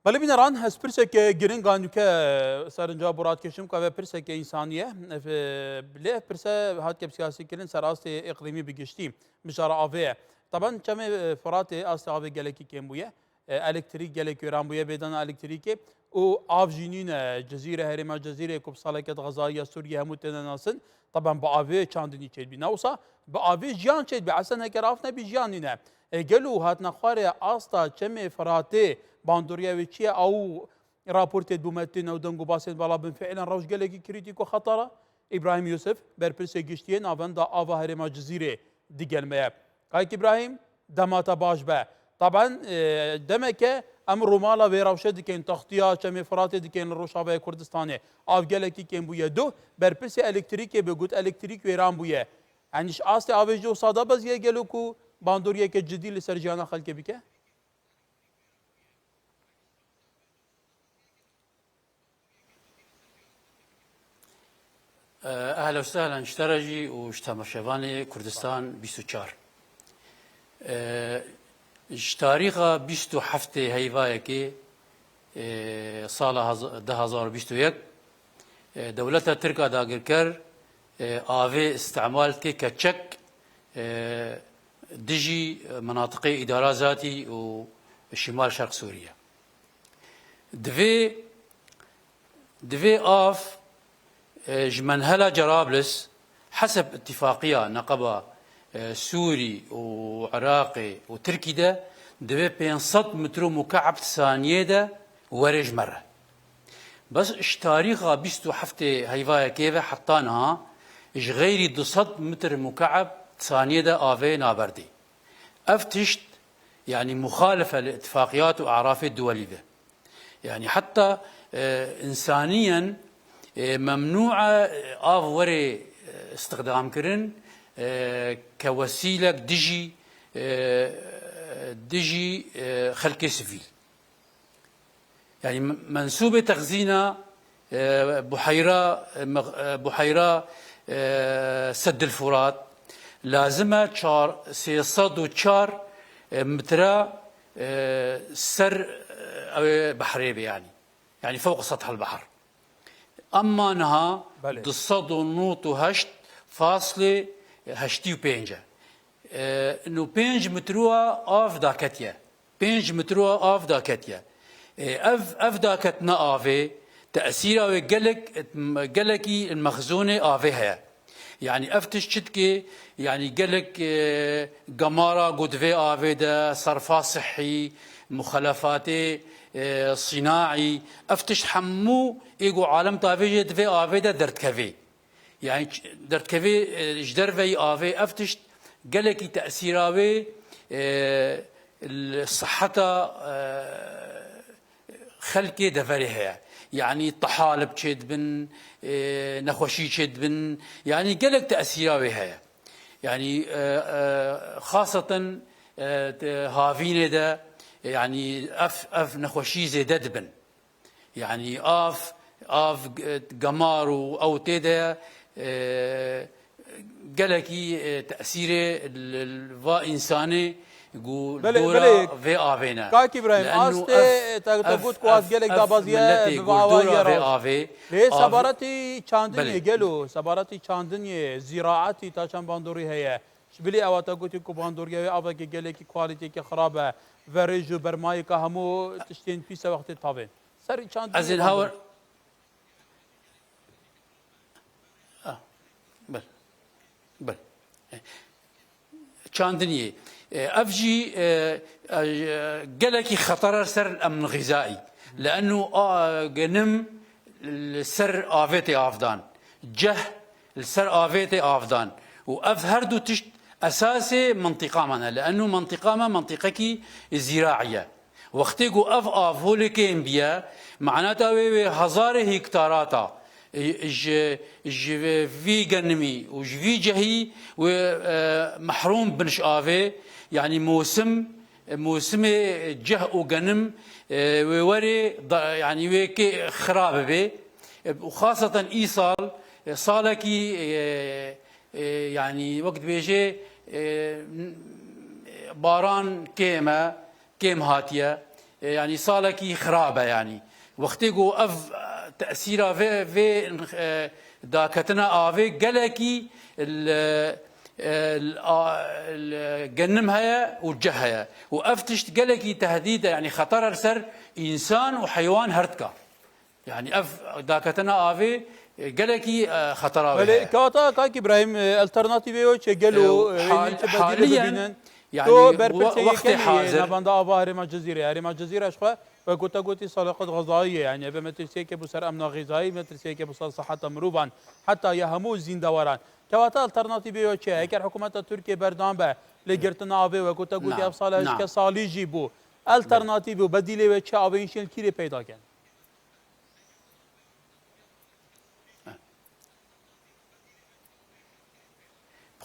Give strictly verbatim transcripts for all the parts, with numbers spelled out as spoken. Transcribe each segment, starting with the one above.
Belê bîneran, ez pirseke giring a nûke serinca bo radkeşim, ka ve pirseke însanî ye. Ev, e, lê ev pirse hatiye siyasî kirin ser astê îqlîmî bi giştî, mijara avê ye. Taban çemê, e, Firatê astê avê gelekî kêm bûye. E, elektrîk gelek wêran bûye, bêdana elektrîkê û av jî nîne. Cizîre, herêma Cizîrê ku bi saleke di xezayiya Sûriyê hemû têne nasin, taban bi avê çandinî çêdibî. Ne wisa bi avê jiyan çêdibî. Esen heger av nebî jiyan nîne. E, gelo hatina xwarê asta çemê Firatê bandoriya wê çi ye? Ew raportê dûmetê newdeng û basên bala bin fiilen rewş gelekî krîtîk û xetar e. Îbrahîm Yûsif, berpirsê giştî yê Navenda Ava Herêma Cizîrê digel me ye. Kayik Îbrahîm, dema te baş be. Taban, e, demeke em rûmala vê rewşe dikin, textiya çemê Firatê dikin li Rojavayê Kurdistanê. Av gelekî kêm bûye. Duh, berpirsê elektrîkê bi got elektrîk wêran bûye. Yanî ji astê avê jî wisa da beziye gelo ku bandoriyeke cidî li ser jiyana xelkê bike? Ehlen û sehlen ji te re jî û ji temaşevanê Kurdistan bîst û çar. Ji tarîxa bîst û heftê heyvayekê, e, sala haz-, du hezar û bîst û yek, e, dewleta Tirk a dagirker, e, avê îstemal dike keçek, e, dijî minatiqê îdara zatî û şimal şerq Sûriye. Divê, divê av, e, ji menhela Cerablis, heseb îtîfaqiya neqeba, e, Sûrî û Iraqê û Tirkî de, divê pênc sed metro mukeb di saniyê de were ji me re. Bes ji tarîxa bîst û heftê heyvayekê ve heta niha, ji xeyrî du sed metr mukeb di saniyê de avê naberdê. Ev tişt, yanî muxalif e li îtîfaqiyat û e'rafê duwelî de. Yanî heta, e, însaniyen, e, memnû e, e, av were, e, îstixdam kirin, e, ke wesîlek dijî, e, dijî, e, xelkê sivîl. Yanî mensûbê texzîna, e, buheyra, e, mex-, e, buheyra, e, Seddil Furat lazim e çar, sê sed û çar, e, metre, e, ser, e, ew ê behrê be yanî. Yanî fewq sethel behr. Emma niha Belê. du sed û nod û heşt faslê heştî û pênc e. E, nû pênc metroa av daketiye. Pênc metroa av daketiye. E, ev, ev daketina avê, tesîra wê gelek, gelekî li mexzûnê avê heye. Yanî ev tişt çi dike? Yanî gelek, e, gemara ku di vê avê de, serfa sihî, muxelefatê, e, sînaî, ev tişt hemû ê ku alem tavê jê di vê avê de derdikevê. Yanî ç-, derdikevê, e, ji derveyî avê ev tişt gelekî tesîra wê, e, li siheta, e, xelkê deverê heye. Yanî tehalib çêdibin, e, nexweşî çêdibin. Yanî gelek tesîra wê heye. Yanî, e, e, xaseten, e, te-, havînê de, yanî ev, ev nexweşî zêde dibin. Yanî av, av, e, gemar û ew tê de, e, gelekî, e, tesîrê li, li va însanê ku Belê, dora belê. vê avê ne. Kak Îbrahîm, Leannu astê ev, te, te ev, got ku ev, ev gelek dabaziye miletê bi ku vê awayî dora vê rewş. avê, Lê av-, sebaretî çandinê Belê. gelo, sebaretî çandinê, zîraetî ta çend bandorî heye. Ji bilî ewa te gotî ku bandoriya wê avekî gelekî kwalîteyeke xirab e. Verêj û bermayêka hemû tiştên pîs e wextê tavê. Serî çandinê Ez ên bandorî. hawer. Ah, bil. Bil. Çandiniyê. E, ev jî, e, e, gelekî xetere ser emn xîzaî. Leenu a, genim li ser avê tê avdan. Ceh li ser avê tê avdan. Û ev her du tişt esasê mintîqa me ne. Leenu mintîqa me mintîqekî zîraî ye. Wextê ku ev av holê kêm biye, manata wê wê hezarê hîktarata, e, ji, ji vî genimî û ji vî cehî wê, e, mehrûm bin ji avê, yanî mosim, e, mosimê ceh û genim, e, wê werê da, yanî wê kê xira bibe. E, û xaseten îsal, e, salekî, e, e, yanî wek dibêje, e, n-, baran kêm e, kêm hatiye. e, yanî salekî xirab e yanî. Wextê ku ev, e, tesîra vê, vê, e, daketina avê gelekî li, e, li a-, li genim heye û cih heye. Û ev tişt gelekî tehdîd e, yanî xeter e li ser însan û heywan her dika. Yanî ev daketina avê, e, gelekî, e, xetera wê Belê, heye. Kewata Kak Îbrahîm, e, alternatîvê wê çi gelo, Ew, e, hal-, çi bedîlê haliyen, bibînin? yanî, To we-, berpirsê wextê yekemî yê hazir. navenda ava Herêma Cizîrê. Herêma Cizîre ji xwe, wek ku te gotî, salê xwe di xezayî ye. Yanî, eve metirsiyeke bo ser emna xezayî, metirsiyeke bo ser siheta mirovan, heta ya hemû zîndewaran. Kewata alternatîvê wê çi ye? Eger hikûmeta Tirkiyê berdewam be, lê girtina avê, wek ku te gotî, Na, ev sala na. hişke salî jî bû. Alternatîvê û bedîlê wê çi? Avê înşên kîrê peyda kin?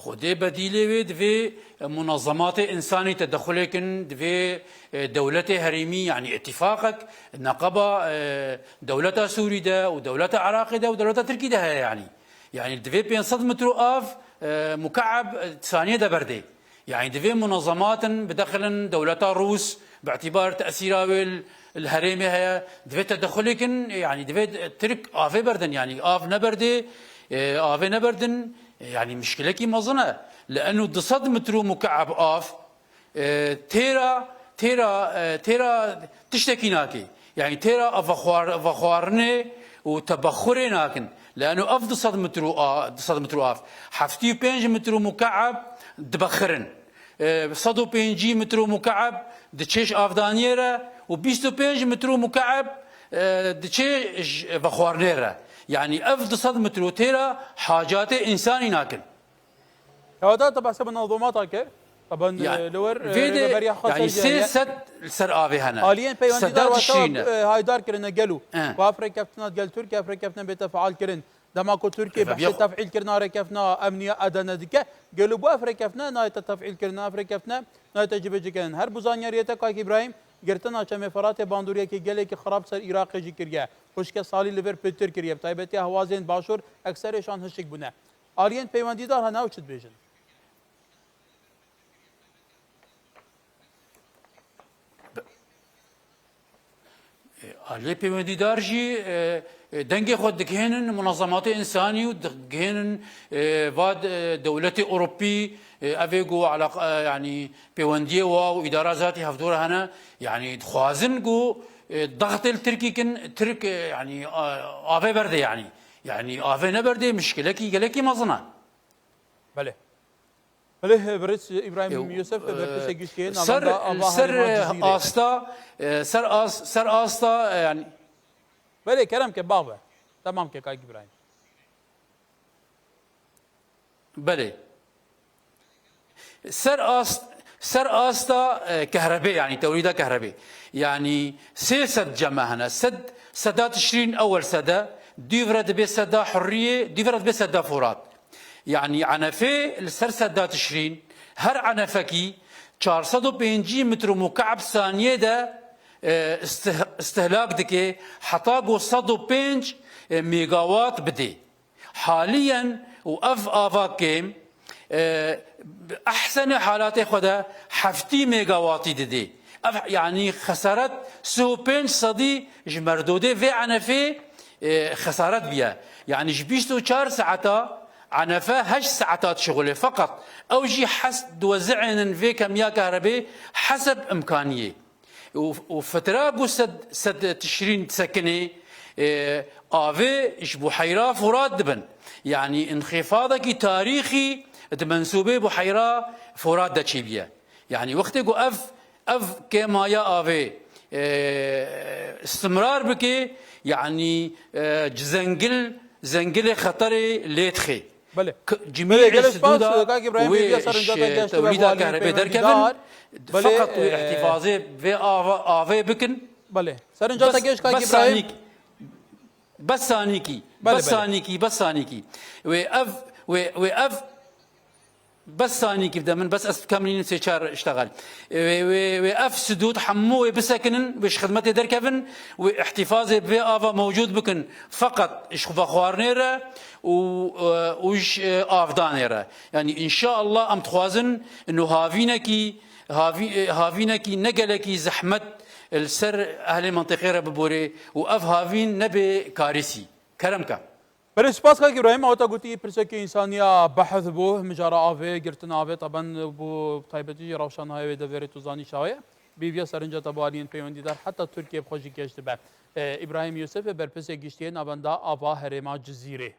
Xwedê bedîlê wê divê, e, munazematê însanî tedexulê kin, divê, e, dewletê herêmî, yanî îtîfaqek, neqeba, e, dewleta Sûrî de û dewleta Iraqê de û dewleta Tirkî de heye yanî. Yanî divê pênc sed metro av, e, mukeeb, e, saniyê de berdê. Yanî divê munezematin bidexilin dewleta Rûs, bi îtîbar tesîra wê li, li herêmê heye, divê tedexulê kin, yanî divê Tirk avê berdin, yanî av neberdê, e, avê neberdin, e, yanî mişkilekî mezin e. Li eno du sed metro mukeeb av, e, têra, têra, e, têra tiştekî nake. Yanî têra vexwar-, vexwarinê û tebexurê nakin. Lano ev du sed metro a-, du sed metro av, heftê û pênc metro mukeeb dibexirin. E, sed û pêncî metro mukeeb diçê ji avdaniyê re û bîst û pênc metro mukeeb, e, diçê ji vexwarinê re. Yanî ev du sed metro têra hacatê însanî nakin. Kewata te behsa munezemata kir. Taban, Ya, e, li wir, e, vê de, rêveberiya xwe yanî ser sê sed li ser avê hene. Aliyên peywendîdar Seda wata, tişrîne. e, haydar kirine gelo. E. Ku ev rêkeftina gel Tirkiye, ev rêkeftina bête feal kirin. Dema ku Tirkiye Rêvebiya behsê xwe. tefîl kirina rêkeftina emniya Edene dike, gelo bo ev rêkeftina nayête tefîl kirin, ev rêkeftina nayête cibecî kirin. Her bi zanyariyê te Kak Îbrahîm, girtina Çemê Feratê bandoriyekî gelekî xirab ser Iraqê jî kiriye. Xwişke salî li vir pitir kiriye. Bi taybetiya hewazên başûr ekserê şan hişik bûne. Aliyên peywendîdar hene ew çi dibêjin? E, aliyê peywendîdar jî, e, e, dengê xwe digihênin munazematê însanî û digihênin, e, va, e, dewletê Ewropî, e, evê ku eleq-, e, yanî peywendiyê wa û îdara zatî hevdû re hene, yanî dixwazin ku, e, dextê li Tirkî kin, Tirk, e, yanî, a-, avê berde yanî. Yanî avê neberdê mişkilekî gelekî mezin e. Belê. Belê, birêz Îbrahîm Ew, Yusuf, e, berpirsê giştî ye, ser, navenda ava ser, Herêma e, Cizîrê. asta, e, ser as-, ser asta, e, yanî Belê, kerem ke, bax be. Temam ke, Kak Îbrahîm. Belê. Ser ast, ser asta, e, kehrebê, yanî tewlîda kehrebê. Yanî sê sed ceme hene. Sed, seda Tişrîn ewel sede, dûvre dibê seda Hurriyê, dûvre dibê seda Furat. Yanî enefê li ser seda Tişrîn, her enefekî çar sed û pêncî metro mukeb saniyê de, e, istih-, istihlak dike, heta ku sed û pênc, e, megawatt bidê. Haliyen û ev ava kêm, e, bi ehsenê halatê xwe de heftî megawatî didê. Ev, yanî xesaret sê û pênc sedî ji merdodê vê enefê, e, xesaret bûye. Yanî ji bîst û çar saeta enefe heşt saeta dişixulê. Feqet ew jî hes diwezicênin vê kemiya kehrebê heseb imkaniyê. Û, û fitra ku sed, sed Tişrîn disekinê, e, avê ji buheyra Furat dibin. Yanî înxifadekî tarîxî di mensûbê buheyra Furat de çêbûye. Yanî wextê ku ev, ev kêmaya avê, e, istimrar bike, yanî, e, ji zengil, zengilê xeterê lê dixe. Belê. K-, cimî Belê, gelek spas, sududa Kak Îbrahîm, wê vêviya serinca te ji geşt we tewlîda kehrebe derkevin. Belê, feqet wê e, îhtîfazê vê ava, avê bikin. Belê. Serinca te Bes, geşt, Kak bes Îbrahîm. sanîk-, bes sanîkî, Belê, bes belê. sanîkî, bes sanîkî. Wê ev, wê, wê ev, bes sanîkî bide min, bes ez bikem nînin sê çar iştexel. Wê, wê, wê ev sidûd hemû wê bisekinin, wê ji xidmetê derkevin, wê îhtîfazê bi vê ava mewcûd bikin. Feqet ji xwevexwarinê re û, e, û ji, e, avdanê re. Yanî, înşaallah, em dixwazin ino havînekî, havî-, e, havînekî ne gelekî zehmet, Li ser ehlê mentiqê re biborê û ev havîn nebe karîsî. Kerem ke. Belê, spas kak Îbrahîm, aweta gotî pirsekê însaniya behs bû, mijara avê, girtina avê, taban bû taybetî jî rewşa navê wê deverê tu zanî çawa ye. Bi vîya serinca te bo aliyên peywendîdar heta Tirkiye bi xwe jî geş dibe. E, Îbrahîm Yûsif e berpirsê giştî yê navenda ava herêma Cizîrê.